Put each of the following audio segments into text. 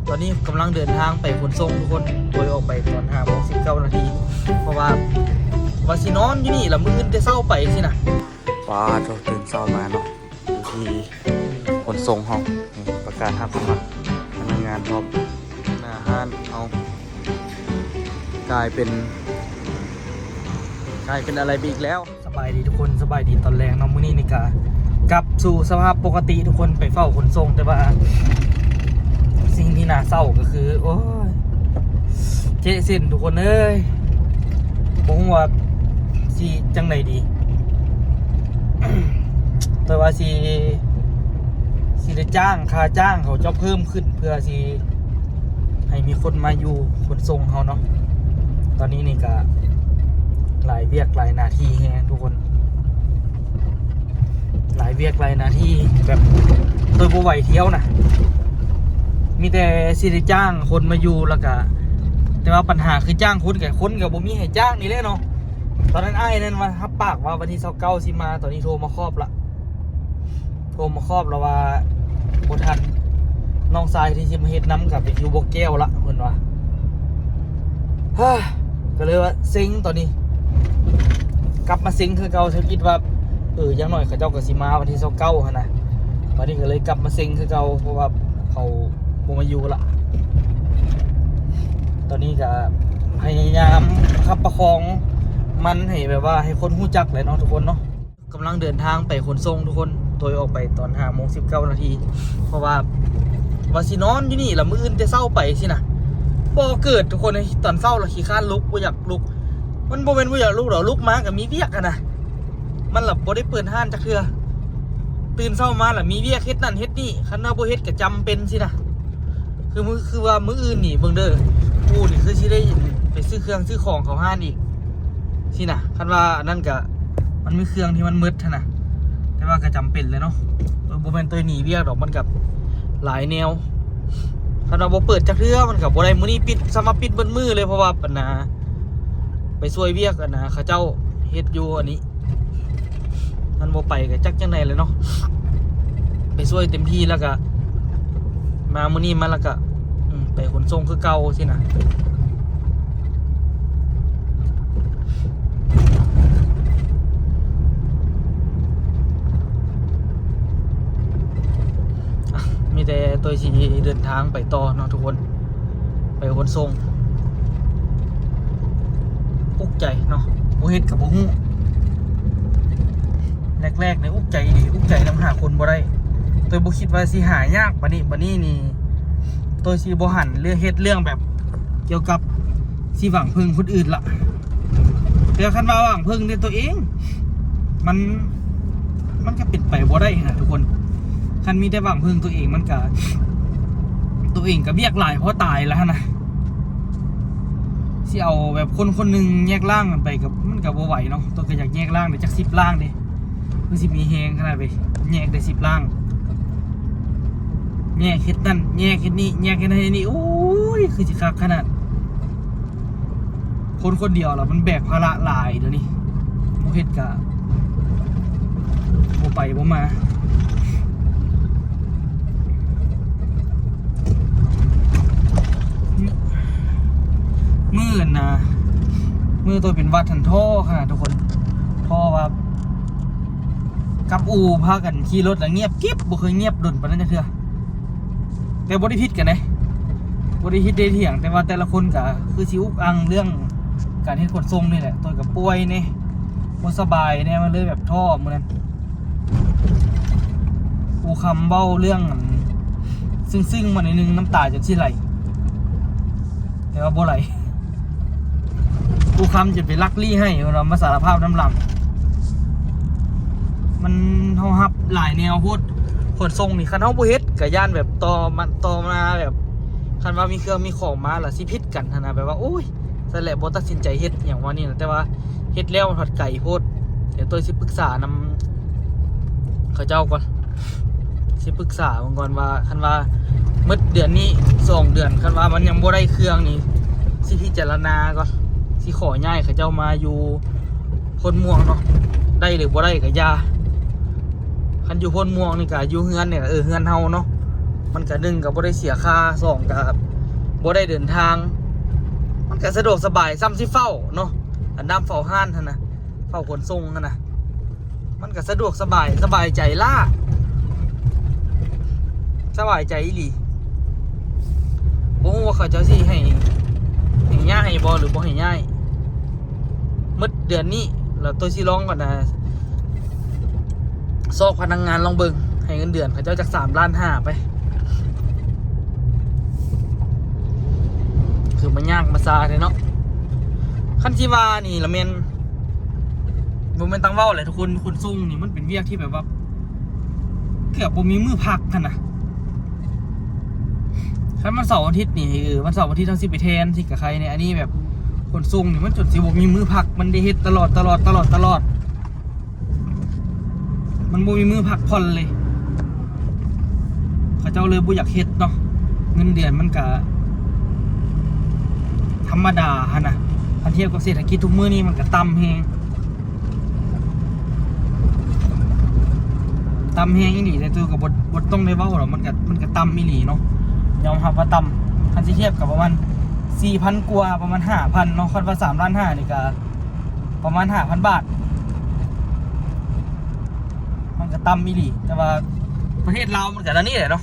ຕອນນີ້ກຳລັງເດີນທາງໄປຂົນສົ່ງທຸກຄົນ ໂດຍອອກໄປຕອນຫ້າໂມງສິບເກົ້ານາທີ ເພາະວ່າ ວ່າຊິນອນຢູ່ນີ້ລະ ມື້ອື່ນແຕ່ເຊົ້າໄປຊີ້ນະ. ວ້າໂທ້ ຕື່ນເຊົ້າມາເນາະ ຢູ່ທີ່ຂົນສົ່ງເຮົາ ນີ້ປະກາດຮັບສະໝັກພະນັກງານພ້ອມ. ໜ້າຮ້ານເຮົາກາຍເປັນ ກາຍເປັນອະໄລໄປອີກແລ້ວ. ສະບາຍດີທຸກຄົນ ສະບາຍດີຕອນແລງເນາະ. ມື້ນີ້ນີ້ກະກັບສູ່ສະພາບປົກກະຕິທຸກຄົນ ໄປເຝົ້າຂົນສົ່ງ ແຕ່ວ່າສິ່ງທີ່ໜ້າເສົ້າກໍຄື ໂອ້ຍ ເຈະເສັ້ນທຸກຄົນເອີຍ ບໍ່ຮູ້ວ່າຊິຈັ່ງໃດດີ ແຕ່ວ່າຊິ ຊິໄດ້ຈ້າງ ຄ່າຈ້າງເຂົາເຈົ້າເພີ່ມຂຶ້ນ ເພື່ອຊິໃຫ້ມີຄົນມາຢູ່ຂົນສົ່ງເຮົາເນາະ. ຕອນນີ້ນີ້ກະຫຼາຍວຽກຫຼາຍໜ້າທີ່ແຮງທຸກຄົນ ຫຼາຍວຽກຫຼາຍໜ້າທີ່ ແບບໂຕບໍ່ໄຫວທຽວນະ ມີແຕ່ຊິໄດ້ຈ້າງຄົນມາຢູ່ ແລ້ວກະ ແຕ່ວ່າບັນຫາຄືຈ້າງຄົນ ກະຄົນກະບໍ່ມີໃຫ້ຈ້າງນີ້ແຫຼະເນາະ. ຕອນນັ້ນອ້າຍນັ້ນວ່າຮັບປາກວ່າວັນທີຊາວເກົ້າຊິມາ ຕອນນີ້ໂທມາຄອບລະ ໂທມາຄອບລະວ່າບໍ່ທັນ ນ້ອງຊາຍທີ່ຊິມາເຮັດນຳກະໄປຢູ່ບໍ່ແກ້ວລະ ເພິ່ນວ່າ ເຮີ້ຍ ກະເລີຍວ່າເຊັງ ຕອນນີ້ກັບມາເຊັງຄືເກົ່າ ເຊິ່ງຄິດວ່າ ເອີ ຢ່າງໜ້ອຍເຂົາເຈົ້າກະຊິມາວັນທີຊາວເກົ້າຫັ້ນນະ. ບັດນີ້ກະເລີຍກັບມາເຊັງຄືເກົ່າ ເພາະວ່າເຂົາບໍ່ມາຢູ່ລະ. ຕອນນີ້ກະພະຍາຍາມປະຄັບປະຄອງມັນໃຫ້ແບບວ່າໃຫ້ຄົນຮູ້ຈັກແຫຼະເນາະທຸກຄົນເນາະ. ກຳລັງເດີນທາງໄປຂົນສົ່ງທຸກຄົນ ໂດຍອອກໄປຕອນຫ້າໂມງສິບເກົ້ານາທີ ເພາະວ່າ ວ່າຊິນອນຢູ່ນີ້ລະ ມື້ອື່ນແຕ່ເຊົ້າໄປຊີ້ນະ ບໍ່ເກີດທຸກຄົນເອີຍ. ຕອນເຊົ້າລະຂີ້ຄ້ານລຸກ ບໍ່ຢາກລຸກ ມັນບໍ່ແມ່ນບໍ່ຢາກລຸກດອກ ລຸກມາກະມີວຽກຫັ້ນນະ ມັນລະບໍ່ໄດ້ເປີດຮ້ານຈັກເທື່ອ. ຕື່ນເຊົ້າມາລະມີວຽກເຮັດນັ້ນເຮັດນີ້ ຄັນວ່າບໍ່ເຮັດກະຈຳເປັນຊີ້ນະ. ຄືມື້ ຄືວ່າມື້ອື່ນນີ້ເບິ່ງເດີ ກູນີ້ຄືຊິໄດ້ໄປຊື້ເຄື່ອງຊື້ຂອງເຂົ້າຮ້ານອີກຊີ້ນະ. ຄັນວ່າອັນນັ້ນກະ ມັນມີເຄື່ອງທີ່ມັນໝົດຫັ້ນນະ ແຕ່ວ່າກະຈຳເປັນແຫຼະເນາະ ບໍ່ແມ່ນໂຕຍໜີວຽກດອກ ມັນກະຫຼາຍແນວ. ຄັນວ່າບໍ່ເປີດຈັກເທື່ອມັນກະບໍ່ໄດ້. ມື້ນີ້ປິດ ສາມາດປິດເບິດມື້ເລີຍ ເພາະວ່າອັນນ່າ ໄປຊ່ວຍວຽກອັນນ່າ ເຂົາເຈົ້າເຮັດຢູ່ອັນນີ້ ມັນບໍ່ໄປກະຈັກຈັ່ງໃດແຫຼະເນາະ ໄປຊ່ວຍເຕັມທີ່ ແລ້ວກະມາມື້ນີ້ມາ ແລ້ວກະ ອືມ ໄປຂົນສົ່ງຄືເກົ່າຊີ້ນະ. ມີແຕ່ໂຕຍຊິເດີນທາງໄປຕໍ່ເນາະທຸກຄົນ ໄປຂົນສົ່ງ. ອຸກໃຈເນາະ ບໍ່ເຮັດກະບໍ່ຮູ້. ແລກໆນີ້ອຸກໃຈອີ່ຫຼີ ອຸກໃຈນຳຫາຄົນບໍ່ໄດ້ ໂຕຍບໍ່ຄິດວ່າຊິຫາຍາກປານນີ້. ບາດນີ້ນີ້ໂຕຍຊິບໍ່ຫັນເລື່ອງ ເຮັດເລື່ອງແບບກ່ຽວກັບຊິຫວັງເພິ່ງຄົນອື່ນລະ. ແຕ່ຄັນວ່າຫວັງເພິ່ງແຕ່ໂຕເອງ ມັນ ມັນກະເປັນໄປບໍ່ໄດ້ຫັ້ນນະທຸກຄົນ. ຄັນມີແຕ່ຫວັງເພິ່ງໂຕເອງ ມັນກະ ໂຕເອງກະວຽກຫຼາຍພໍຕາຍລະຫັ້ນນະ. ຊິເອົາແບບຄົນຄົນໜຶ່ງແຍກລ່າງກັນໄປກະ ມັນກະບໍ່ໄຫວເນາະ. ໂຕກະຢາກແຍກລ່າງໄດ້ຈັກສິບລ່າງເດ້ ຄືຊິມີແຮງຂະໜາດໄປແຍກໄດ້ສິບລ່າງ ແຍກເຮັດນັ້ນ ແຍກເຮັດນີ້ ແຍກເຮັດນັ້ນເຮັດນີ້ ໂອ້ຍ ຄືຊິຄັກຂະໜາດ. ຄົນຄົນດຽວລະມັນແບກພາລະຫຼາຍ ດຽວນີ້ບໍ່ເຮັດກະບໍ່ໄປບໍ່ມາ. ມື້ອັນນ່າ ມື້ໂຕເປັນຫວັດຫັ້ນ ທໍ້ຂະໜາດທຸກຄົນ ທໍ້ວ່າ ກັບອູ່ພາກັນຂີ່ລົດລະງຽບກິບ ບໍ່ເຄີຍງຽບດົນປານນັ້ນຈັກເທື່ອ. ແຕ່ບໍ່ໄດ້ຜິດກັນເດ້ ບໍ່ໄດ້ຜິດໄດ້ຖຽງ ແຕ່ວ່າແຕ່ລະຄົນກະຄືຊິອຸກອັ່ງເລື່ອງການເຮັດຂົນສົ່ງນີ້ແຫຼະ. ໂຕກະປ່ວຍແດ່ ບໍ່ສະບາຍແດ່ ມັນເລີຍແບບທໍ້ມື້ນັ້ນ. ອູ່ຄຳເວົ້າເລື່ອງອັນ ຊຶ້ງໆມາໜ້ອຍໜຶ່ງ ນ້ຳຕາຈົນຊິໄຫຼ ແຕ່ວ່າບໍ່ໄຫຼ. ອູ່ຄຳຈະໄປລັກລີ້ໃຫ້ ເພິ່ນວ່າມາສາລະພາບນຳຫຼັງ. ມັນ ເຮົາຮັບຫຼາຍແນວໂພດ ຂົນສົ່ງນີ້ ຄັນເຮົາບໍ່ເຮັດກະຢ້ານແບບຕໍ່ມາ ຕໍ່ມາແບບ ຄັນວ່າມີເຄື່ອງມີຂອງມາລະຊິຜິດກັນຫັ້ນນະ ແບບວ່າ ໂອ້ຍ ຊັ້ນແຫຼະ ບໍ່ຕັດສິນໃຈເຮັດຫຍັງວ່ານີ້ນະ. ແຕ່ວ່າເຮັດແລ້ວມັນພັດໄກໂພດ. ດຽວໂຕຍຊິປຶກສານຳເຂົາເຈົ້າກ່ອນ ຊິປຶກສາເບິ່ງກ່ອນວ່າ ຄັນວ່າໝົດເດືອນນີ້ສອງເດືອນ ຄັນວ່າມັນຍັງບໍ່ໄດ້ເຄື່ອງນີ້ ຊິພິຈາລະນາກ່ອນ ຊິຂໍຍ້າຍເຂົາເຈົ້າມາຢູ່ໂພນມ່ວງເນາະ. ໄດ້ຫຼືບໍ່ໄດ້ກະຢ່າ ຄັນຢູ່ໂພນມ່ວງນີ້ກະຢູ່ເຮືອນນີ້ກະ ເອີ ເຮືອນເຮົາເນາະ. ມັນກະ ໜຶ່ງ ກະບໍ່ໄດ້ເສຍຄ່າ, ສອງ ກະບໍ່ໄດ້ເດີນທາງ, ມັນກະສະດວກສະບາຍສ່ຳຊິເຝົ້າເນາະ, ອັນນຳເຝົ້າຮ້ານຫັ້ນນະ, ເຝົ້າຂົນສົ່ງຫັ້ນນະ, ມັນກະສະດວກສະບາຍ, ສະບາຍໃຈຫຼ້າ, ສະບາຍໃຈອີ່ຫຼີ. ບໍ່ຮູ້ວ່າເຂົາເຈົ້າຊິໃຫ້ ໃຫ້ຍ້າຍບໍ່ ຫຼືບໍ່ໃຫ້ຍ້າຍ. ໝົດເດືອນນີ້ ແລ້ວໂຕຊິລອງກ່ອນນະ ຊອກພະນັກງານລອງເບິ່ງ, ໃຫ້ເງິນເດືອນເຂົາເຈົ້າຈັກສາມລ້ານຫ້າໄປ. ຄືມັນຍາກມາຊາແທ້ເນາະ. ຄັນຊິວ່ານີ້ລະແມ່ນ ບໍ່ແມ່ນຕັ້ງເວົ້າແຫຼະທຸກຄົນ, ຂົນສົ່ງນີ້ມັນເປັນວຽກທີ່ແບບວ່າ ເກືອບບໍ່ມີມື້ພັກຫັ້ນນະ. ຄັນວັນເສົາວັນອາທິດນີ້ ເອີ ວັນເສົາວັນອາທິດເຮົາຊິໄປແທນ ຊິກະໄຄແດ່. ອັນນີ້ແບບຂົນສົ່ງນີ້ມັນຈົນຊິບໍ່ມີມື້ພັກ, ມັນໄດ້ເຮັດຕະຫຼອດ ຕະຫຼອດ ຕະຫຼອດ ຕະຫຼອດ, ມັນບໍ່ມີມື້ພັກຜ່ອນເລີຍ. ເຂົາເຈົ້າເລີຍບໍ່ຢາກເຮັດເນາະ, ເງິນເດືອນມັນກະທຳມະດາຫັ້ນນະ, ຄັນທຽບກັບເສດຖະກິດທຸກມື້ນີ້ມັນກະຕ່ຳແຮງ. ຕ່ຳແຮງອີ່ຫຼີເດ້, ໂຕກະບໍ່ ບໍ່ຕ້ອງໄດ້ເວົ້າດອກ, ມັນກະ ມັນກະຕ່ຳອີ່ຫຼີເນາະ, ຍອມຮັບວ່າຕ່ຳ. ຄັນຊິທຽບກະປະມານສີ່ພັນກວ່າ ປະມານຫ້າພັນເນາະ, ຄັນວ່າສາມລ້ານຫ້ານີ້ກະປະມານຫ້າພັນບາດ, ມັນກະຕ່ຳອີ່ຫຼີ. ແຕ່ວ່າປະເທດລາວມັນກະແນວນີ້ແຫຼະເນາະ.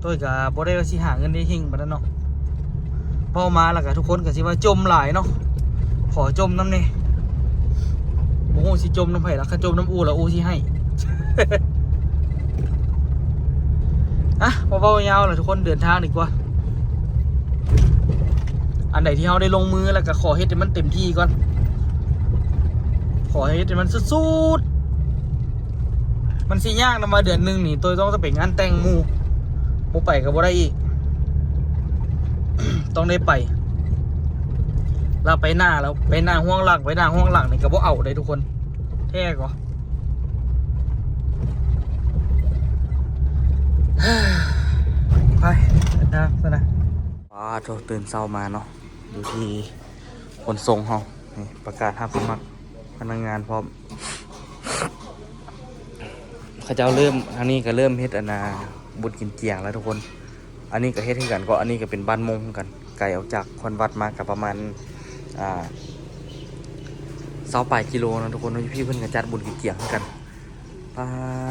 ໂຕຍກະບໍ່ໄດ້ວ່າຊິຫາເງິນໄດ້ເຮັງປານນັ້ນເນາະ, ເວົ້າມາແລ້ວກະທຸກຄົນກະຊິວ່າຈົ່ມຫຼາຍເນາະ, ຂໍຈົ່ມນຳແດ່. ບໍ່ຮູ້ຊິຈົ່ມນຳໃຜລະ, ຄັນຈົ່ມນຳອູ້ລະອູ້ຊິໃຫ້. ອະ ບໍ່ເວົ້າຍາວລະທຸກຄົນ, ເດີນທາງດີກວ່າ. ອັນໃດທີ່ເຮົາໄດ້ລົງມືແລ້ວກະຂໍເຮັດໃຫ້ມັນເຕັມທີ່ກ່ອນ, ຂໍໃຫ້ເຮັດໃຫ້ມັນສຸດໆ. ມັນຊິຍາກນຳວ່າເດືອນໜຶ່ງນີ້ໂຕຍຕ້ອງໄປງານແຕ່ງໝູ່, ບໍ່ໄປກະບໍ່ໄດ້ອີກ, ຕ້ອງໄດ້ໄປ. ລະໄປໜ້າ ລະໄປໜ້າຫ້ວງຫຼັງ, ໄປໜ້າຫ້ວງຫຼັງນີ້ກະບໍ່ເອົາເດ້ທຸກຄົນ, ແທ້ກວ່າ. ໄປ ເດີນທາງຊັ້ນນະ. ປາໂທ້ ຕື່ນເຊົ້າມາເນາະ, ຢູ່ທີ່ຂົນສົ່ງເຮົານີ້ ປະກາດຮັບສະໝັກພະນັກງານພ້ອມ. ເຂົາເຈົ້າເລີ່ມ ທາງນີ້ກະເລີ່ມເຮັດອັນນາ ບຸນກິນຈຽງແລ້ວທຸກຄົນ. ອັນນີ້ກະເຮັດຄືກັນ, ກະອັນນີ້ກະເປັນບ້ານມົງຄືກັນ, ໄກອອກຈາກຄອນວັດມາກະປະມານ ອ່າ ຊາວປາຍກິໂລເນາະທຸກຄົນເນາະ. ຢູ່ພີ້ເພິ່ນກະຈັດບຸນກິນຈຽງຄືກັນ. ປາ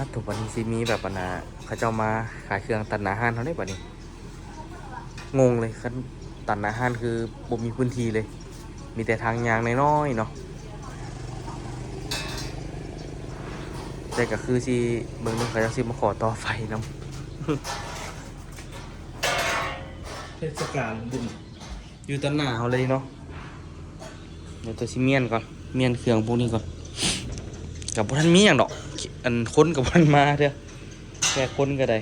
ໂທ້ ບາດນີ້ຊິມີແບບອັນນາ ເຂົາເຈົ້າມາຂາຍເຄື່ອງຕັດໜ້າຮ້ານເຮົາເດ້ບາດນີ້. ງົງເລີຍ, ຄັນຕັດໜ້າຮ້ານຄືບໍ່ມີພື້ນທີ່ເລີຍ, ມີແຕ່ທາງຍ່າງນ້ອຍໆເນາະ. ແຕ່ກະຄືຊິເບິ່ງເນາະ, ເຂົາເຈົ້າຊິມາຂໍຕໍ່ໄຟນຳ. ເທດສະການບຸນຢູ່ຕໍ່ໜ້າເຮົາເລີຍເນາະ. ດຽວໂຕຊິມ້ຽນກ່ອນ, ມ້ຽນເຄື່ອງພວກນີ້ກ່ອນ. ກະບໍ່ທັນມີຫຍັງດອກ, ອັນຄົນກະບໍ່ທັນມາເທື່ອ. ແຂກຄົນກະໄດ້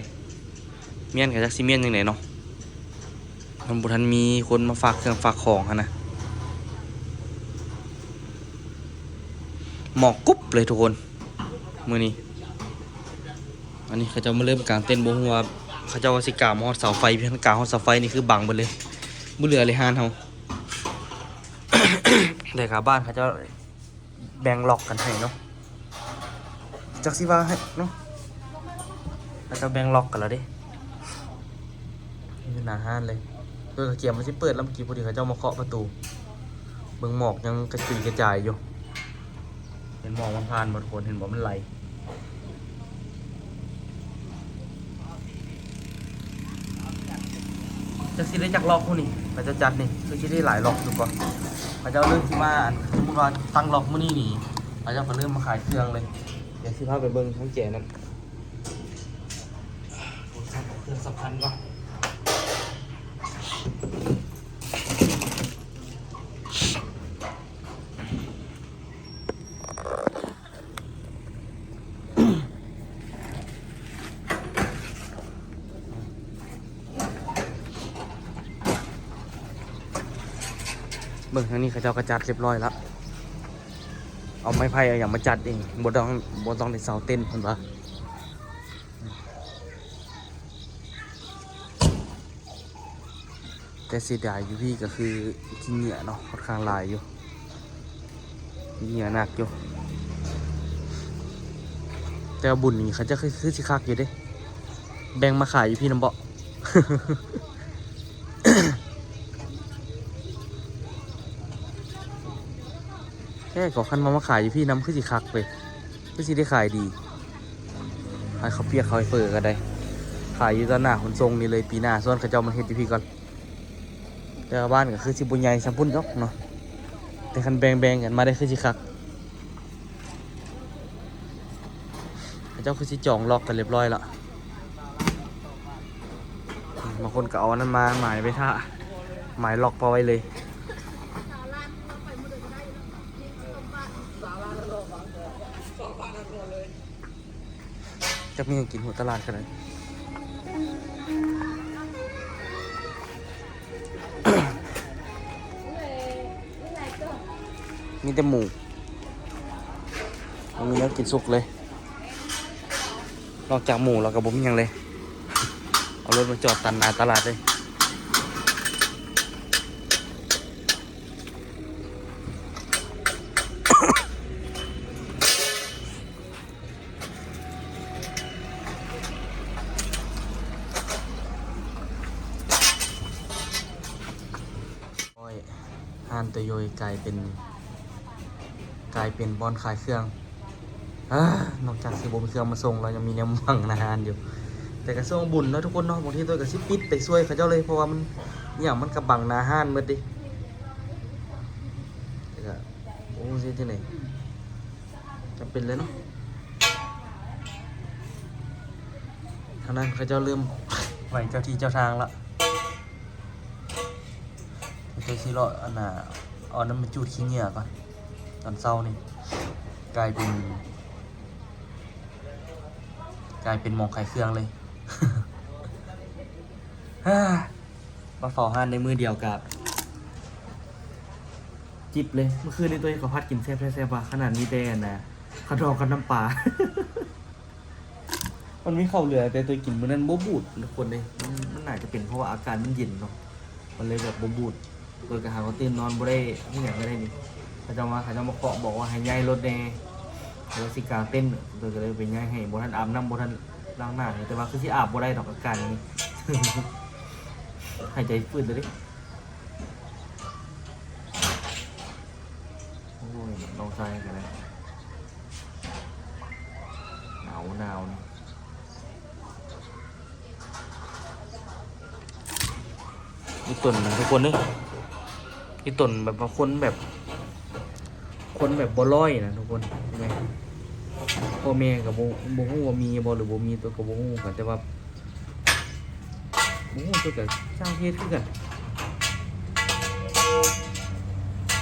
ມ້ຽນກະຈັກຊິມ້ຽນຈັ່ງໃດເນາະ, ມັນບໍ່ທັນມີຄົນມາຝາກເຄື່ອງຝາກຂອງຫັ້ນນະ. ໝອກກຸບເລີຍທຸກຄົນ ມື້ນີ້. ອັນນີ້ເຂົາເຈົ້າມາເລີ່ມກາງເຕັນ, ບໍ່ຮູ້ວ່າເຂົາເຈົ້າວ່າຊິກາງມາຮອດເສົາໄຟ, ຄັນກາງຮອດເສົາໄฟນີ້ຄືບັງເບິດເລີຍ, ບໍ່ເຫຼືອເລີຍຮ້ານເຮົາ. ແຕ່ກະບ້ານເຂົາເຈົ້າ ແບ່ງລັອກກັນໃຫ້ເນາະ, ຈັກຊິວ່າໃຫ້ເນາະ. ເຂົາເຈົ້າແບ່ງລັອກກັນແລ້ວເດ້, ຢູ່ໜ້າຮ້ານເລີຍ. ໂຕຍກະກຽມວ່າຊິເປີດແລ້ວ, ເມື່ອກີ້ພໍດີເຂົາເຈົ້າມາເຄາະປະຕູ, ເບິ່ງໝອກຍັງກະຈຸຍກະຈາຍຢູ່. ເຫັນໝອກມັນຜ່ານບໍ່ທຸກຄົນ, ເຫັນບໍ່ ມັນໄຫຼ. ຈັກຊິໄດ້ຈັກລັອກມື້ນີ້ ເຂົາເຈົ້າຈັດນີ້ ຄືຊິໄດ້ຫຼາຍລັອກຢູ່ບໍ່? ເຂົາເຈົ້າເລີ່ມຊິມາ ອັນ ສົມມຸດວ່າຕັ້ງລັອກມື້ນີ້ນີ້ ເຂົາເຈົ້າກະເລີ່ມມາຂາຍເຄື່ອງເລີຍ. ດຽວຊິພາໄປເບິ່ງທາງແຈນັ້ນ, ເບິ່ງເຄື່ອງສຳຄັນກ່ອນ. ເບິ່ງທາງນີ້ ເຂົາເຈົ້າກະຈັດຮຽບຮ້ອຍລະ, ເອົາໄມ້ໄຜ່ເອົາຫຍັງມາຈັດເອງ, ບໍ່ຕ້ອງ ບໍ່ຕ້ອງໄດ້ເຊົ່າເຕັນເພິ່ນວ່າ. ແຕ່ເສຍດາຍຢູ່ພີ້ກະຄືຂີ້ເຫຍື້ອເນາະ, ຂ້ອນຂ້າງຫຼາຍຢູ່, ຂີ້ເຫຍື້ອໜັກຢູ່. ແຕ່ວ່າບຸນນີ້ເຂົາເຈົ້າຄື ຄືຊິຄັກຢູ່ເດ້, ແບ່ງມາຂາຍຢູ່ພີ້ນຳເບາະ. ແທ້ກໍ ຄັນວ່າມາຂາຍຢູ່ພີ້ນຳ ຄືຊິຄັກເວີຍ ຄືຊິໄດ້ຂາຍດີ. ຂາຍເຂົ້າປຽກເຂົ້າເຝີກໍໄດ້ ຂາຍຢູ່ຕໍ່ໜ້າຂົນສົ່ງນີ້ເລີຍ. ປີໜ້າຊວນເຂົາເຈົ້າມາເຮັດຢູ່ພີ້ກ່ອນ. ແຕ່ວ່າບ້ານກໍຄືຊິບໍ່ໃຫຍ່ສ່ຳພຸ້ນດອກເນາະ ແຕ່ຄັນແບ່ງໆກັນມາໄດ້ຄືຊິຄັກ. ເຂົາເຈົ້າຄືຊິຈອງລັອກກັນລຽບຮ້ອຍລະ. ບາງຄົນກໍເອົາອັນນັ້ນມາໝາຍໄວ້ຖ້າ ໝາຍລັອກປະໄວ້ເລີຍ. ຈັກມີຫຍັງກິນຫົວຕະຫຼາດຂະໜາດ. ມີແຕ່ໝູ ບໍ່ມີແນວກິນສຸກເລີຍ. ນອກຈາກໝູແລ້ວກໍບໍ່ມີຫຍັງເລີຍ. ເອົາລົດມາຈອດຕັນໜ້າຕະຫຼາດເລີຍ. ໂອ້ຍ ຮ້ານໂຕໂຢຍກາຍເປັນ ກາຍເປັນບ່ອນຂາຍເຄື່ອງ. ອາ ນອກຈາກຊິບໍ່ມີເຄື່ອງມາສົ່ງແລ້ວ ຍັງມີແນວບັງໜ້າຮ້ານຢູ່. ແຕ່ກະຊ່ວງບຸນເນາະທຸກຄົນເນາະ ບາງທີໂຕໂຢຍກະຊິປິດໄປຊ່ວຍເຂົາເຈົ້າເລີຍ ເພາະວ່າມັນ ອີ່ຫຍັງ ມັນກະບັງໜ້າຮ້ານໝົດເດ. ແຕ່ກະ ໂອ້ ຊິເຮັດຈັ່ງໃດ ຈຳເປັນເລີຍເນາະ. ທາງນັ້ນເຂົາເຈົ້າເລີ່ມໄຫວ້ເຈົ້າທີ່ເຈົ້າທາງລະ. ເຈົ້າຊິເລາະ ອັນນ່າ ເອົານ້ຳມາຈູດຂີ້ເຫຍື້ອກ່ອນ. ຕອນເຊົ້ານີ້ກາຍເປັນ ກາຍເປັນໝ່ອງຂາຍເຄື່ອງເລີຍ. ມາເຝົ້າຮ້ານໄດ້ມື້ດຽວກະຈິບເລີຍ. ມື້ຄືນນີ້ໂຕເຮັດເຂົ້າຜັດກິນແຊບແທ້ແຊບວ່າ ຂະໜາດມີແຕ່ ອັນນ່າ ເຂົ້າດອງກັບນ້ຳປາ. ມັນມີເຂົ້າເຫຼືອ ແຕ່ໂຕກິນມື້ນັ້ນບໍ່ບູດທຸກຄົນເດ້. ມັນ ມັນໜ້າຈະເປັນເພາະວ່າອາກາດມັນເຢັນເນາະ ມັນເລີຍແບບບໍ່ບູດ. ໂຕກະຫາກໍຕື່ນນອນບໍ່ໄດ້ ມີຫຍັງກໍໄດ້ນີ້. ເຂົາເຈົ້າມາ ເຂົາເຈົ້າມາເຄາະບອກວ່າໃຫ້ຍ້າຍລົດແດ່ ແລ້ວຊິກາງເຕັນ. ໂຕກະເລີຍໄປຍ້າຍໃຫ້ ບໍ່ທັນອາບນ້ຳ ບໍ່ທັນລ້າງໜ້າ. ແຕ່ວ່າຄືຊິອາບບໍ່ໄດ້ດອກ ອາກາດນີ້ ຫາຍໃຈຝືດເລີຍເດ້. ໂອ້ຍ ນ້ອງຊາຍກໍໄດ້ ໜາວ ໜາວນີ້. ອີ່ຕົນນະທຸກຄົນເອີຍ ອີ່ຕົນແບບວ່າຄົນແບບ ຄົນແບບບໍ່ລອຍນະທຸກຄົນ. ພໍ່ແມ່ກໍບໍ່ ບໍ່ຮູ້ວ່າມີບໍ່ ຫຼືບໍ່ມີ ໂຕກໍບໍ່ຮູ້ກັນ ແຕ່ວ່າ ບໍ່ຮູ້ຄືກັນ ຊ່າງເຮັດຄືກັນ.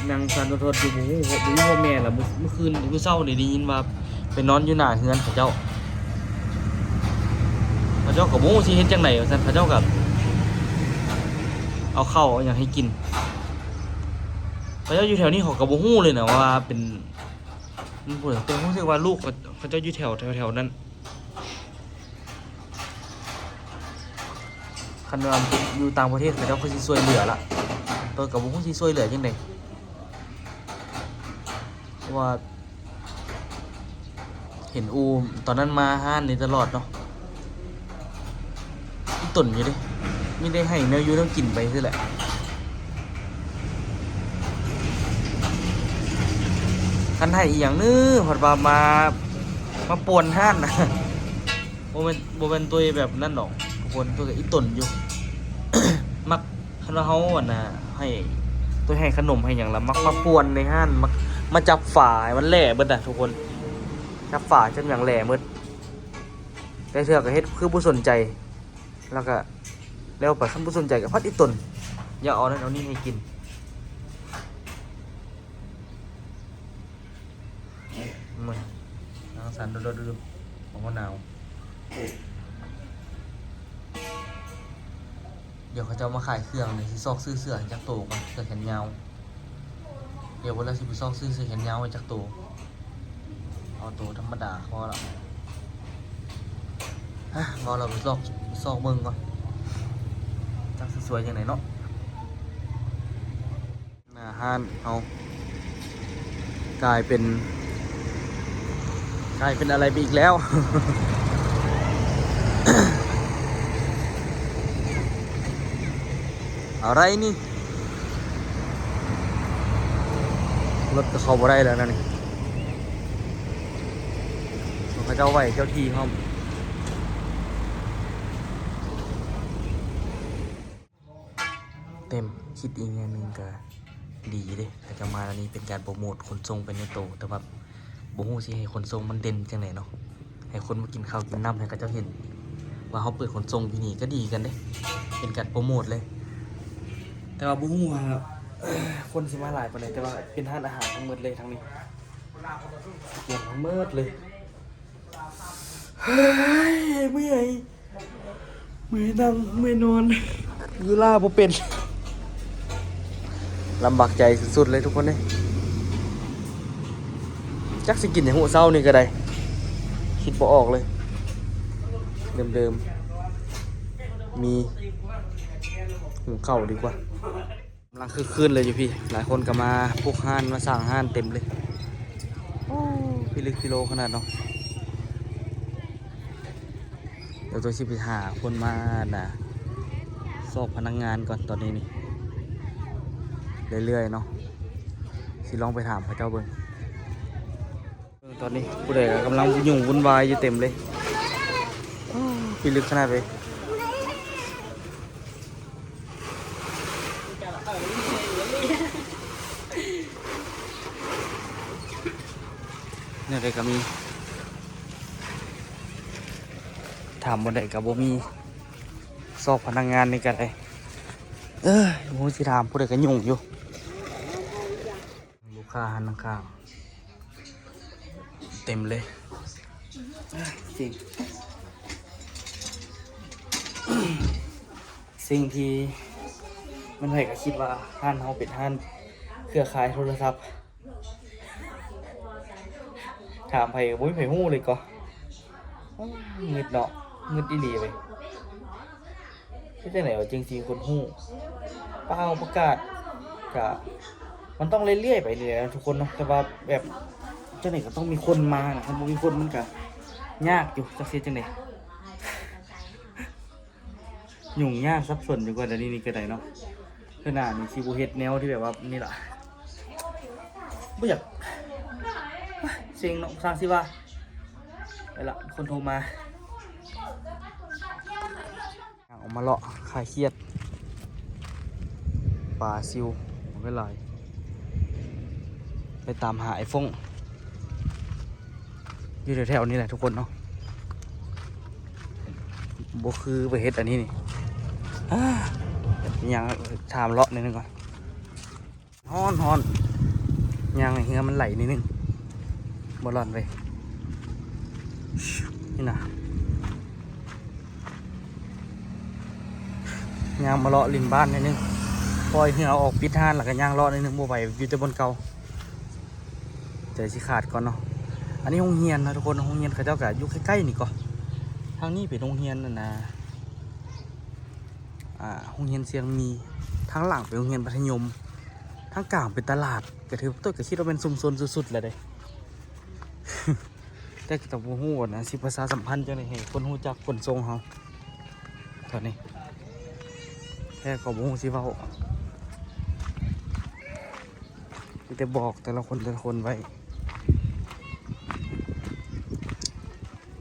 ນັ່ງສັ່ນໂທດໆຢູ່ ບໍ່ຮູ້ ບໍ່ຮູ້ພໍ່ແມ່ລະ. ມື້ ມື້ຄືນ ມື້ເຊົ້ານີ້ໄດ້ຍິນວ່າໄປນອນຢູ່ໜ້າເຮືອນເຂົາເຈົ້າ. ເຂົາເຈົ້າກໍບໍ່ຮູ້ຊິເຮັດຈັ່ງໃດວ່າຊັ້ນ ເຂົາເຈົ້າກໍເອົາເຂົ້າເອົາຫຍັງໃຫ້ກິນ. ເຂົາເຈົ້າຢູ່ແຖວນີ້ເຂົາກໍບໍ່ຮູ້ເລີຍນະວ່າເປັນ ມັນເປັນ ແຕ່ຮູ້ສຶກວ່າລູກເຂົາ ເຂົາເຈົ້າຢູ່ແຖວ ແຖວ ແຖວນັ້ນ. ຄັນວ່າຢູ່ຕ່າງປະເທດ ເຂົາເຈົ້າຄືຊິຊ່ວຍເຫຼືອລະ ໂຕກໍບໍ່ຮູ້ຊິຊ່ວຍເຫຼືອຈັ່ງໃດ ເພາະວ່າເຫັນອູ່ຕອນນັ້ນມາຮ້ານນີ້ຕະຫຼອດເນາະ. ອີ່ຕົນຢູ່ເດ້ ມີແຕ່ໃຫ້ແນວຢູ່ແນວກິນໄປຊື່ແຫຼະ. ຄັນໃຫ້ອີ່ຫຍັງເນີ ພັດວ່າມາ ມາປ່ວນຮ້ານນະ. ບໍ່ແມ່ນ ບໍ່ແມ່ນໂຕแบบนั้นดอก ທຸກຄົນ ໂຕກໍອີ່ຕົນຢູ່ ມັກ ຄັນວ່າເຮົາ ອັນນ່າ ໃຫ້ ໂຕໃຫ້ຂະໜົມໃຫ້ຫຍັງລະ ມັກມາປ່ວນໃນຮ້ານ ມັກມາຈັບຝາໃຫ້ມັນແຫຼະເບິດນະທຸກຄົນ. ຈັບຝາຈັບຫຍັງແຫຼະເບິດ. ແຕ່ເທື່ອກໍເຮັດຄືບໍ່ສົນໃຈ ແລ້ວກໍແລ້ວໄປ. ຄັນບໍ່ສົນໃຈກໍພັດອີ່ຕົນ ຢ່າເອົານັ້ນເອົານີ້ໃຫ້ກິນ. ມັນ ນາງສັນໂດດໆ ອອກມາໜາວ. ດຽວເຂົາເຈົ້າມາຂາຍເຄື່ອງ ດຽວຊິຊອກຊື້ເສື້ອໃຫ້ຈັກໂຕກ່ອນ ເສື້ອແຂນຍາວ. ດຽວເວລາຊິໄປຊອກຊື້ເສື້ອແຂນຍາວໃຫ້ຈັກໂຕ ເອົາໂຕທຳມະດາພໍລະ. ຮະ ເວົ້າແລ້ວໄປຊອກ ຊອກເບິ່ງກ່ອນ ຈັກຊິສວຍຈັ່ງໃດເນາະ. ໜ້າຮ້ານເຮົາກາຍເປັນ ກາຍເປັນອາໄລໄປອີກແລ້ວ. ອະໄລນີ້ ລົດກໍເຂົ້າບໍ່ໄດ້ແລ້ວນະນີ້ ເຂົາເຈົ້າໄຫວ້ເຈົ້າທີ່ພ້ອມ. ເຕັມ ຄິດອີກແນວໜຶ່ງກໍດີເດ້ ເຂົາເຈົ້າມາແນວນີ້ເປັນການໂປຣໂມດຂົນສົ່ງໄປໃນໂຕ ແຕ່ວ່າບໍ່ຮູ້ຊິໃຫ້ຂົນສົ່ງມັນເດັ່ນຈັ່ງໃດເນາະ ໃຫ້ຄົນມາກິນເຂົ້າກິນນ້ຳ ໃຫ້ເຂົາເຈົ້າເຫັນວ່າເຮົາເປີດຂົນສົ່ງຢູ່ນີ້ກໍດີຄືກັນເດ້ ເປັນການໂປຣໂມດເລີຍ. ແຕ່ວ່າບໍ່ຮູ້ວ່າຄົນຊິມາຫຼາຍປານໃດ ແຕ່ວ່າເປັນຮ້ານອາຫານທັງໝົດເລີຍທາງນີ້ ສະກຽນທັງໝົດເລີຍ. ເຮີ້ຍ ເມື່ອຍ ເມື່ອຍນັ່ງ ເມື່ອຍນອນ ຢູ່ລາບໍ່ເປັນ ລຳບາກໃຈສຸດໆເລີຍທຸກຄົນເອີຍ. ຈັກຊິກິນຫຍັງຫົວເຊົ້ານີ້ກໍໄດ້ ຄິດບໍ່ອອກເລີຍ ເດີມໆ ມີหุງເຂົ້າດີກວ່າ. ກຳລັງຄຶກຄື້ນເລີຍຢູ່ພີ້ ຫຼາຍຄົນກໍມາປຸກຮ້ານ ມາສ້າງຮ້ານເຕັມເລີຍ. ໂອ້ ພິລຶກພິໂລຂະໜາດເນາະ. ດຽວໂຕຊິໄປຫາຄົນມາ ອັນນ່າ ຊອກພະນັກງານກ່ອນຕອນນີ້ນີ້ ເລື້ອຍໆເນາະ ຊິລອງໄປຖາມເຂົາເຈົ້າເບິ່ງ. ເບິ່ງຕອນນີ້ ຜູ້ໃດກໍກຳລັງຫຍຸ້ງວຸ່ນວາຍຢູ່ເຕັມເລີຍ. ໂອ້ ພິລຶກຂະໜາດເລີຍ. ແນວໃດກໍມີ ຖາມບ່ອນໃດກໍບໍ່ມີ ຊອກພະນັກງານນີ້ກໍໄດ້. ເອີ ບໍ່ຮູ້ຊິຖາມຜູ້ໃດ ກໍຫຍຸ້ງຢູ່. ລູກຄ້າຮ້ານຂ້າງໆເຕັມເລີຍ. ເຊັງ ສິ່ງທີ່ມັນໃຜກໍຄິດວ່າຮ້ານເຮົາເປັນຮ້ານເຄືອຂ່າຍໂທລະສັບ ຖາມໃຜກໍບໍ່ມີໃຜຮູ້ເລີຍກໍ. ໂອ້ ງຶດເນາະ ງຶດອີ່ຫຼີເວີຍ. ເຮັດຈັ່ງໃດວ່າຈຶ່ງຊິຄົນຮູ້ ປ່າວປະກາດ ກະມັນຕ້ອງເລື້ອຍໆໄປນີ້ແຫຼະທຸກຄົນເນາະ. ແຕ່ວ່າແບບຈັ່ງໃດກໍຕ້ອງມີຄົນມານະ ຄັນບໍ່ມີຄົນມັນກະຍາກຢູ່ ຈັກຊິເຮັດຈັ່ງໃດ ຫຍຸ້ງຍາກສັບສົນຢູ່ກວ່າດຽວນີ້ນີ້ກໍໄດ້ເນາະ. ເທື່ອໜ້ານີ້ຊິບໍ່ເຮັດແນວທີ່ແບບວ່ານີ້ລະ ບໍ່ຢາກ ເຊັງເນາະ ຊ່າງຊິວ່າ. ໄປລະ ຄົນໂທມາ. ຍ່າງອອກມາເລາະຄາຍຄຽດ ປາຊິວ ມັນກໍຫຼາຍ ໄປຕາມຫາໄອ້ຟົ້ງ ຢູ່ແຖວໆນີ້ແຫຼະທຸກຄົນເນາະ. ບໍ່ຄືໄປເຮັດອັນນີ້ນີ້ ອາ ຍ່າງຖາມເລາະໜ້ອຍໜຶ່ງກ່ອນ. ຮ້ອນໆ ຍ່າງໃຫ້ເຫື່ອມັນໄຫຼໜ້ອຍໜຶ່ງ ບໍ່ຮ້ອນເວີຍ. ນີ້ນະ ຍ່າງມາເລາະຫຼິ້ນບ້ານໜ້ອຍໜຶ່ງ ປ່ອຍເຫື່ອອອກ ປິດຮ້ານ ແລ້ວກໍຍ່າງເລາະໜ້ອຍໜຶ່ງ ບໍ່ໄຫວ ຢູ່ແຕ່ບ່ອນເກົ່າ ໃຈຊິຂາດກ່ອນເນາະ. ອັນນີ້ໂຮງຮຽນເນາະທຸກຄົນ ໂຮງຮຽນເຂົາເຈົ້າກໍຢູ່ໃກ້ໆນີ້ກໍ ທາງນີ້ເປັນໂຮງຮຽນ ອັນນ່າ ອ່າ ໂຮງຮຽນຊຽງມີ ທາງຫຼັງເປັນໂຮງຮຽນມັດທະຍົມ ທາງກາງເປັນຕະຫຼາດ ກໍຖື ໂຕກໍຄິດວ່າເປັນຊຸມຊົນສຸດໆແລ້ວເດ້ ແຕ່ກໍຕ້ອງບໍ່ຮູ້ນະ ຊິປະຊາສຳພັນຈັ່ງໃດໃຫ້ຄົນຮູ້ຈັກຂົນສົ່ງເຮົາ ຕອນນີ້ແທ້ກໍບໍ່ຮູ້ຊິເວົ້າ ມີແຕ່ບອກແຕ່ລະຄົນແຕ່ລະຄົນໄວ້.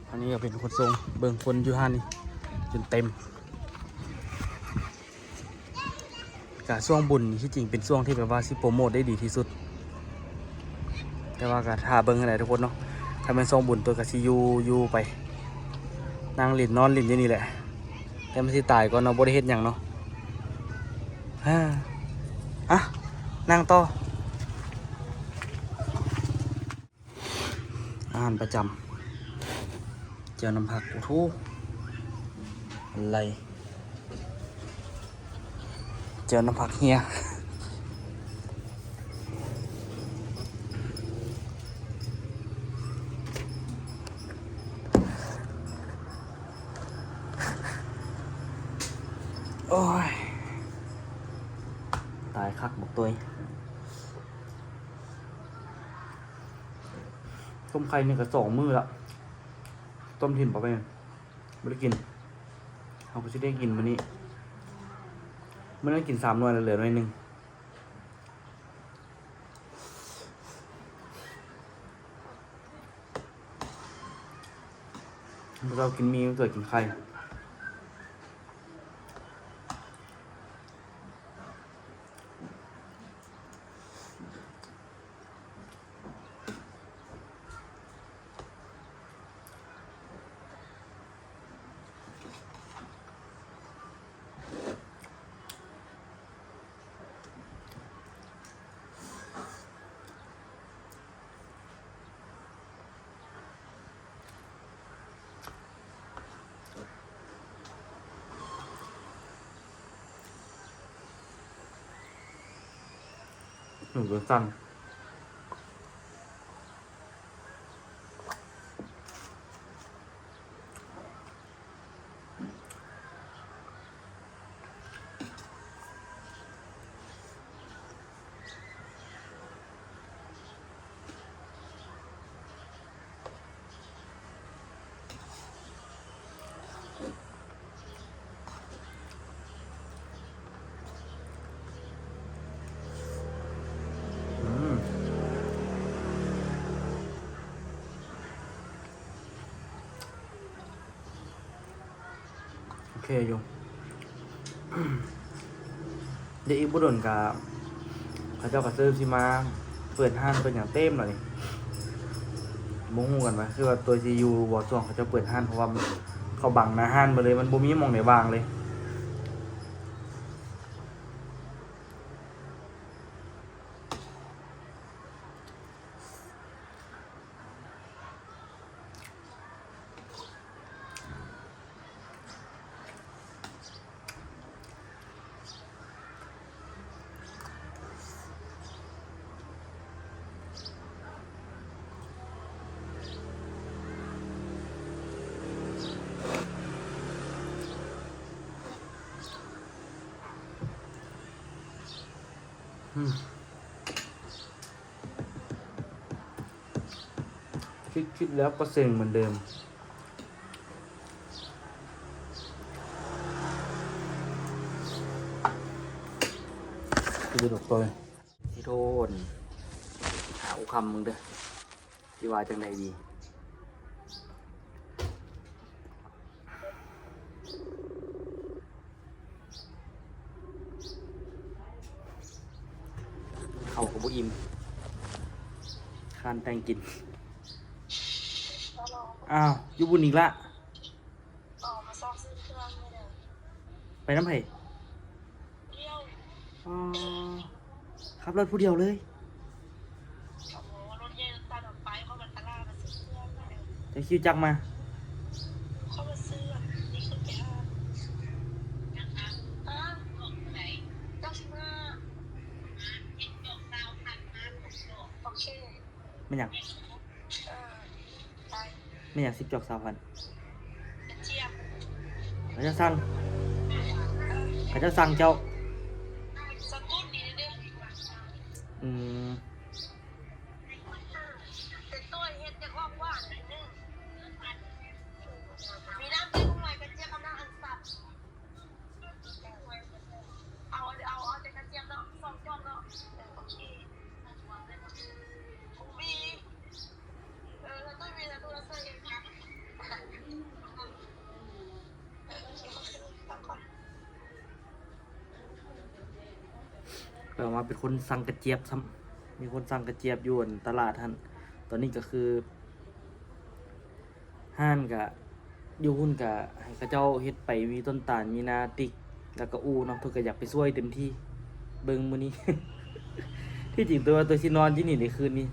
ອັນນີ້ກໍເປັນຂົນສົ່ງ ເບິ່ງຄົນຢູ່ຮ້ານນີ້ຈົນເຕັມ. ກະຊ່ວງບຸນນີ້ ທີ່ຈິງເປັນຊ່ວງທີ່ແບບວ່າຊິໂປຣໂມດໄດ້ດີທີ່ສຸດ ແຕ່ວ່າກະຖ້າເບິ່ງຫັ້ນແຫຼະທຸກຄົນເນາະ. ຖ້າແມ່ນຊ່ວງບຸນ ໂຕກະຊິຢູ່ ຢູ່ໄປ ນັ່ງຫຼິ້ນນອນຫຼິ້ນຢູ່ນີ້ແຫຼະ ແຕ່ມັນຊິຕາຍກ່ອນເນາະ ບໍ່ໄດ້ເຮັດຫຍັງເນາະ. ອາ ອະ ນັ່ງຕໍ່. ອາຫານປະຈຳ ແຈ່ວນ້ຳຜັກ ໂອ້ໂຫ ອັນໃດ ແຈ່ວນ້ຳຜັກເຮຍ ໂອ້ຍ ຕາຍຄັກບັກຕົວ. ຕົ້ມໄຂ່ນີ້ກໍສອງມື້ລະ ຕົ້ມຖິ້ມໄປ ບໍ່ໄດ້ກິນ ເຮົາກໍຊິໄດ້ກິນມື້ນີ້. ມື້ນັ້ນກິນສາມໜ່ວຍ ແລ້ວເຫຼືອໜ່ວຍໜຶ່ງ. ມື້ເຊົ້າກິນໝີ່ ມື້ເຊົ້າກິນໄຂ່. ໜູຕົວສັ້ນ. ໂອເຄຢູ່ ດຽວອີກບໍ່ດົນກະ ເຂົາເຈົ້າກະເລີ່ມຊິມາເປີດຮ້ານເປີດຫຍັງເຕັມແລ້ວນີ້. ບໍ່ຮູ້ກັນວ່າ ຄືວ່າໂຕຊິຢູ່ບໍ່ ຊ່ວງເຂົາເຈົ້າເປີດຮ້ານ ເພາະວ່າມັນ ເຂົາບັງໜ້າຮ້ານໝົດເລີຍ ມັນບໍ່ມີໝ່ອງໃດວ່າງເລີຍ. ຄິດໆ ແລ້ວກໍເຊັງເໝືອນເດີມ. ຊິໂດນ ຫາຫົວຄ່ຳເບິ່ງເດີ້ ຊິວ່າຈັ່ງໃດດີ. ເຂົ້າກໍບໍ່ອີ່ມ ຄ້ານແຕ່ງກິນ. ອ້າວ ຢູ່ບຸນອີກລະ. ໄປນຳໃຜ? ອໍ ຂັບລົດຜູ້ດຽວເລີຍ? ເຈົ້າຂີ່ຈັກມາ? ແມ່ນຫຍັງ? ແມ່ນຫຍັງ ສິບຈອກຊາວພັນ? ເຂົາເຈົ້າສັ່ງ ເຂົາເຈົ້າສັ່ງເຈົ້າ. ອືມ. ແປວ່າເປັນຄົນສັ່ງກະຈຽບຊ້ຳ ມີຄົນສັ່ງກະຈຽບຢູ່ ອັນ ຕະຫຼາດຫັ້ນ. ຕອນນີ້ກະຄື ຮ້ານກະຢູ່ພຸ້ນກະໃຫ້ເຂົາເຈົ້າເຮັດໄປ ມີຕົ້ນຕານ ມີນາຕິກ ແລ້ວກະອູ່ເນາະ ເພິ່ນກະຢາກໄປຊ່ວຍເຕັມທີ່. ເບິ່ງມື້ນີ້ ທີ່ຈິງຕົວ ຕົວຊິນອນຢູ່ນີ້ໃນຄືນນີ້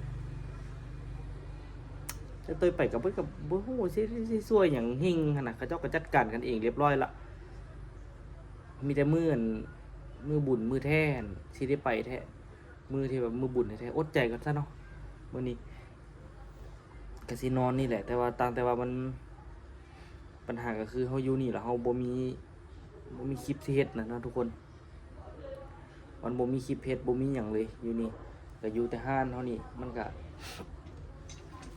ແຕ່ຕົວໄປກະເພິ່ນກະບໍ່ຮູ້ຊິ ຊິຊ່ວຍຫຍັງເຮັງຫັ້ນນະ ເຂົາເຈົ້າກະຈັດການກັນເອງລຽບຮ້ອຍລະ. ມີແຕ່ມື້ ອັນ ມື້ບຸນມື້ແທ້ຫັ້ນ ຊິໄດ້ໄປແທ້ ມື້ທີ່ແບບມື້ບຸນແທ້ໆ. ອົດໃຈກ່ອນຊະເນາະ ມື້ນີ້ກະຊິນອນນີ້ແຫຼະ ແຕ່ວ່າ ຕ່າງແຕ່ວ່າມັນ ບັນຫາກະຄືເຮົາຢູ່ນີ້ລະ ເຮົາບໍ່ມີ ບໍ່ມີຄລິບຊິເຮັດນະເນາະທຸກຄົນ. ມັນບໍ່ມີຄລິບເຮັດ ບໍ່ມີຫຍັງເລີຍຢູ່ນີ້ ກະຢູ່ແຕ່ຮ້ານເຮົານີ້ ມັນກະ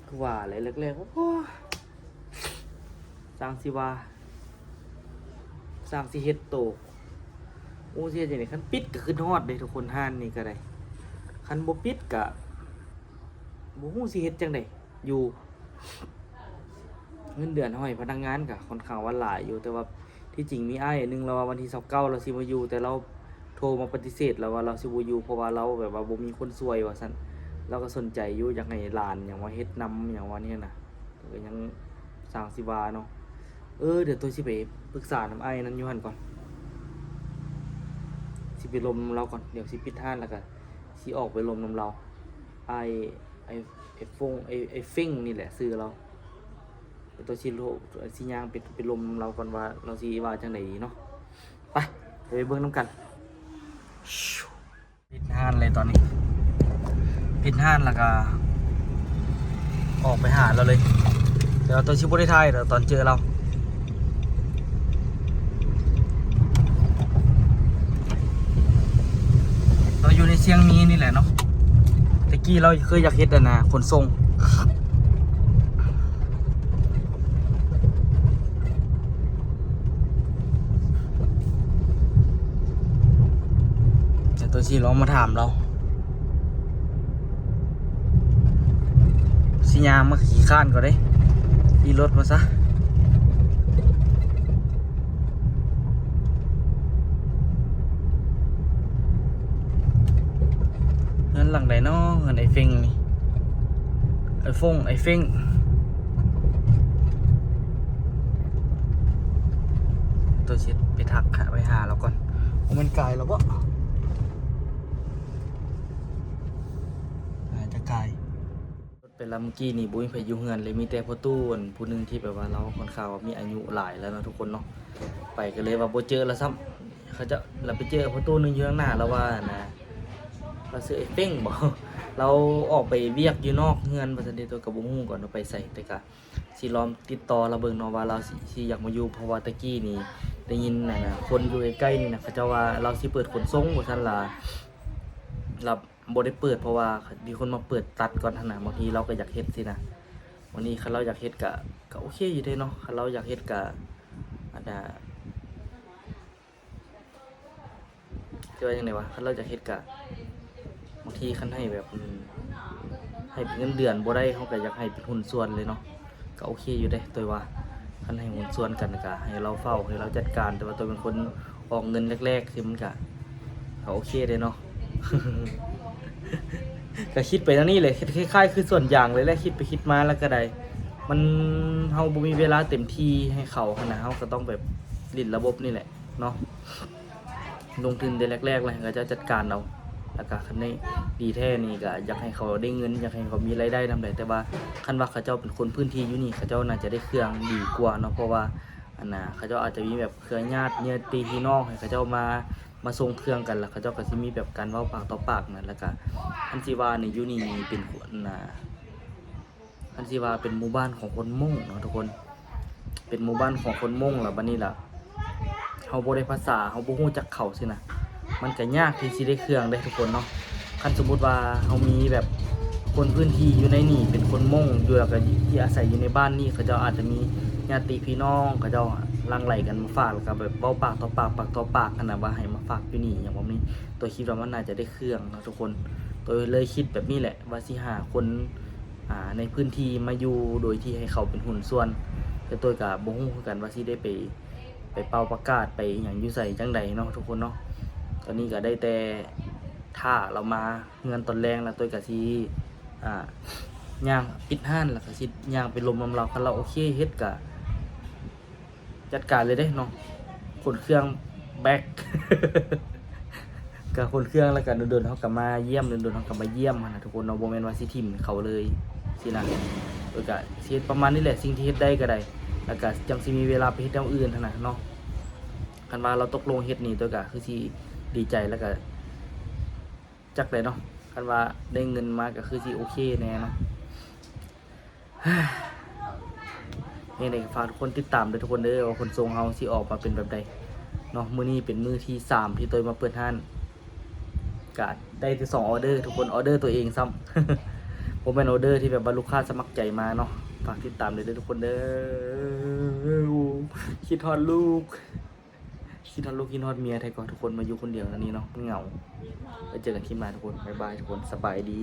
ຄືວ່າແຫຼະ ແລກໆ ໂອ້ ຊ່າງຊິວ່າ ຊ່າງຊິເຮັດໂຕ ໂອ້ ຊິເຮັດຈັ່ງໃດ ຄັນປິດກໍຄິດຮອດເດ້ທຸກຄົນ ຮ້ານນີ້ກໍໄດ້ ຄັນບໍ່ປິດກໍບໍ່ຮູ້ຊິເຮັດຈັ່ງໃດຢູ່. ເງິນເດືອນເຮົາໃຫ້ພະນັກງານກໍຄ່ອນຂ້າງວ່າຫຼາຍຢູ່ ແຕ່ວ່າທີ່ຈິງມີອ້າຍອັນໜຶ່ງ ລາວວ່າວັນທີຊາວເກົ້າລາວຊິມາຢູ່ ແຕ່ລາວໂທມາປະຕິເສດ ລາວວ່າລາວຊິບໍ່ຢູ່ ເພາະວ່າລາວແບບວ່າບໍ່ມີຄົນຊ່ວຍວ່າຊັ້ນ. ລາວກໍສົນໃຈຢູ່ ຢາກໃຫ້ຫຼານຫຍັງວ່າເຮັດນຳຫຍັງວ່ານີ້ນະ ກໍຍັງຊ່າງຊິວ່າເນາະ. ເອີ ດຽວໂຕຊິໄປປຶກສານຳອ້າຍນັ້ນຢູ່ຫັ້ນກ່ອນ ຊິໄປລົມນຳລາວກ່ອນ ດຽວຊິປິດຮ້ານແລ້ວກໍຊິອອກໄປລົມນຳລາວ. ອ້າຍ ອ້າຍ ອ້າຍຟົງ ອ້າຍ ອ້າຍເຟັງນີ້ແຫຼະຊື່ລາວ. ໂຕຊິໂທ ຊິຍ່າງໄປ ໄປລົມນຳລາວກ່ອນວ່າລາວຊິວ່າຈັ່ງໃດດີເນາະ. ໄປ ໄປເບິ່ງນຳກັນ. ປິດຮ້ານເລີຍຕອນນີ້ ປິດຮ້ານແລ້ວກໍອອກໄປຫາລາວເລີຍ. ແຕ່ວ່າໂຕຊິບໍ່ໄດ້ຖ່າຍດອກຕອນເຈີລາວ ລາວຢູ່ໃນຊຽງມີນີ້ແຫຼະເນາະ. ແຕ່ກີ້ລາວເຄີຍຢາກເຮັດອັນນ່າ ຂົນສົ່ງ. ແຕ່ໂຕຊິລອງມາຖາມລາວ ຊິຍ່າງມາ ຂີ້ຄ້ານກໍໄດ້ ຂີ່ລົດມາຊະ. ເຮືອນຫຼັງໃດນໍ ເຮືອນອ້າຍເຟັງນີ້ ອ້າຍຟົງ ອ້າຍເຟັງ. ໂຕຊິໄປທັກຫາ ໄປຫາລາວກ່ອນ. ບໍ່ແມ່ນກາຍແລ້ວບໍ? ໜ້າຈະກາຍ. ໄປລຳກີ້ນີ້ບໍ່ມີໃຜຢູ່ເຮືອນເລີຍ ມີແຕ່ພໍ່ຕູ້ອັນຜູ້ໜຶ່ງທີ່ແບບວ່າລາວຄ່ອນຂ້າງວ່າມີອາຍຸຫຼາຍແລ້ວເນາະທຸກຄົນເນາະ. ໄປກໍເລີຍວ່າບໍ່ເຈີລາວຊ້ຳ ເຂົາເຈົ້າ ລາວໄປເຈີພໍ່ຕູ້ໜຶ່ງຢູ່ທາງໜ້າ ລາວວ່ານະ ລາວຊື່ອ້າຍເຟັງບໍ ລາວອອກໄປວຽກຢູ່ນອກເຮືອນວ່າຊັ້ນເດ. ໂຕກໍບໍ່ຮູ້ກ່ອນວ່າໄປໃສ ແຕ່ກະຊິລອງຕິດຕໍ່ລາວເບິ່ງເນາະວ່າລາວຊິ ຊິຢາກມາຢູ່ ເພາະວ່າແຕ່ກີ້ນີ້ໄດ້ຍິນອັນນະ ຄົນຢູ່ໃກ້ໆນີ້ນະ ເຂົາເຈົ້າວ່າລາວຊິເປີດຂົນສົ່ງວ່າຊັ້ນລະ ລາວ ບໍ່ໄດ້ເປີດ ເພາະວ່າມີຄົນມາເປີດຕັດກ່ອນຫັ້ນນະ. ບາງທີລາວກໍຢາກເຮັດຊີ້ນະ ບາງທີຄັນລາວຢາກເຮັດກະ ກະໂອເຄຢູ່ເດເນາະ. ຄັນລາວຢາກເຮັດກະ ອັນນະ ຊິວ່າຈັ່ງໃດວະ ຄັນລາວຢາກເຮັດກະ ບາງທີຄັນໃຫ້ແບບ ໃຫ້ເປັນເງິນເດືອນບໍ່ໄດ້ ເຮົາກະຢາກໃຫ້ເປັນຫຸ້ນສ່ວນເລີຍເນາະ. ກໍໂອເຄຢູ່ເດ້ ໂດຍວ່າຄັນໃຫ້ຫຸ້ນສ່ວນກັນກະໃຫ້ລາວເຝົ້າ ໃຫ້ລາວຈັດການ ແຕ່ວ່າໂຕເປັນຄົນອອກເງິນແລກໆ ຄືມັນກະ ກະໂອເຄເດ້ເນາະ. ກະຄິດໄປແນວນີ້ແຫຼະ ຄິດຄ້າຍໆ ຄືສວນຢາງເລີຍແຫຼະ ຄິດໄປຄິດມາແລ້ວກະໄດ້ ມັນ ເຮົາບໍ່ມີເວລາເຕັມທີ່ໃຫ້ເຂົາຫັ້ນນະ ເຮົາກະຕ້ອງແບບຫຼິ້ນລະບົບນີ້ແຫຼະເນາະ. ລົງທຶນແຕ່ແລກໆ ແລ້ວໃຫ້ເຂົາເຈົ້າຈັດການເອົາ ແລ້ວກະຄັນໄດ້ດີແທ້ນີ້ກະຢາກໃຫ້ເຂົາໄດ້ເງິນ ຢາກໃຫ້ເຂົາມີລາຍໄດ້ນຳແຫຼະ. ແຕ່ວ່າຄັນວ່າເຂົາເຈົ້າເປັນຄົນພື້ນທີ່ຢູ່ນີ້ ເຂົາເຈົ້າໜ້າຈະໄດ້ເຄື່ອງດີກວ່າເນາະ ເພາະວ່າ ອັນນະ ເຂົາເຈົ້າອາດຈະມີແບບເຄືອຍາດ ຍາດຕິພີ່ນ້ອງໃຫ້ເຂົາເຈົ້າມາ ມາສົ່ງເຄື່ອງກັນ ແລ້ວເຂົາເຈົ້າກະຊິມີແບບການເວົ້າປາກຕໍ່ປາກນະ. ແລ້ວກະຄັນຊິວ່ານີ້ ຢູ່ນີ້ເປັນ ອັນນະ ຄັນຊິວ່າເປັນໝູ່ບ້ານຂອງຄົນມົ້ງເນາະທຸກຄົນ ເປັນໝູ່ບ້ານຂອງຄົນມົ້ງ ແລ້ວບາດນີ້ລະ ເຮົາບໍ່ໄດ້ພາສາ ເຮົາບໍ່ຮູ້ຈັກເຂົາຊີ້ນະ ມັນກະຍາກທີ່ຊິໄດ້ເຄື່ອງເດ້ທຸກຄົນເນາະ. ຄັນສົມມຸດວ່າເຮົາມີແບບຄົນພື້ນທີ່ຢູ່ໃນນີ້ເປັນຄົນມົ້ງຢູ່ ແລ້ວກະທີ່ອາໄສຢູ່ໃນບ້ານນີ້ ເຂົາເຈົ້າອາດຈະມີຍາດຕິພີ່ນ້ອງ ເຂົາເຈົ້າຫຼັ່ງໄຫຼກັນມາຝາກ ແລ້ວກະແບບເວົ້າປາກຕໍ່ປາກ ປາກຕໍ່ປາກຫັ້ນນະ ວ່າໃຫ້ມາຝາກຢູ່ນີ້ຫຍັງແບບນີ້. ໂຕຄິດວ່າມັນໜ້າຈະໄດ້ເຄື່ອງເນາະທຸກຄົນ ໂຕເລີຍຄິດແບບນີ້ແຫຼະ ວ່າຊິຫາຄົນ ອ່າ ໃນພື້ນທີ່ມາຢູ່ໂດຍທີ່ໃຫ້ເຂົາເປັນຫຸ້ນສ່ວນ ແຕ່ໂຕກະບໍ່ຮູ້ຄືກັນວ່າຊິໄດ້ໄປ ໄປເປົ່າປະກາດໄປອີ່ຫຍັງຢູ່ໃສຈັ່ງໃດເນາະທຸກຄົນເນາະ. ຕອນນີ້ກະໄດ້ແຕ່ຖ້າລາວມາເຮືອນຕອນແລງ ແລ້ວໂຕກະຊິ ອ່າ ຍ່າງປິດຮ້ານ ແລ້ວກະຊິຍ່າງໄປລົມນຳລາວ ຄັນລາວໂອເຄເຮັດກະ ຈັດການເລີຍເດ້ເນາະ ຂົນເຄື່ອງແບັກ ກະຂົນເຄື່ອງ ແລ້ວກະດົນໆ ເຮົາກະມາຢ້ຽມ ດົນໆ ເຮົາກະມາຢ້ຽມຫັ້ນນະທຸກຄົນເນາະ. ບໍ່ແມ່ນວ່າຊິຖິ້ມເຂົາເລີຍຊີ້ນະ ໂຕກະຊິເຮັດປະມານນີ້ແຫຼະ ສິ່ງທີ່ເຮັດໄດ້ກະໄດ້ ແລ້ວກະຈັ່ງຊິມີເວລາໄປເຮັດແນວອື່ນຫັ້ນນະເນາະ. ຄັນວ່າລາວຕົກລົງເຮັດນີ້ ໂຕກະຄືຊິດີໃຈ ແລ້ວກະ ຈັກແຫຼະເນາະ ຄັນວ່າໄດ້ເງິນມາກະຄືຊິໂອເຄແດ່ເນາະ. ຍັງໃດກະຝາກທຸກຄົນຕິດຕາມເດີທຸກຄົນເດີ ວ່າຂົນສົ່ງເຮົາຊິອອກມາເປັນແບບໃດເນາະ. ມື້ນີ້ເປັນມື້ທີສາມທີ່ໂຕຍມາເປີດຮ້ານ ກະໄດ້ແຕ່ສອງອໍເດີທຸກຄົນ ອໍເດີໂຕເອງຊ້ຳ ບໍ່ແມ່ນອໍເດີທີ່ແບບວ່າລູກຄ້າສະໝັກໃຈມາເນາະ. ຝາກຕິດຕາມເດີທຸກຄົນເດີ ຄິດຮອດລູກ. ຄິດຮອດລູກຄິດຮອດເມຍແທ້ກໍ ທຸກຄົນມາຢູ່ຄົນດຽວແນວນີ້ເນາະ ມັນເຫງົາ. ໄວ້ເຈີກັນຄລິບໜ້າທຸກຄົນ ບາຍບາຍທຸກຄົນ ສະບາຍດີ.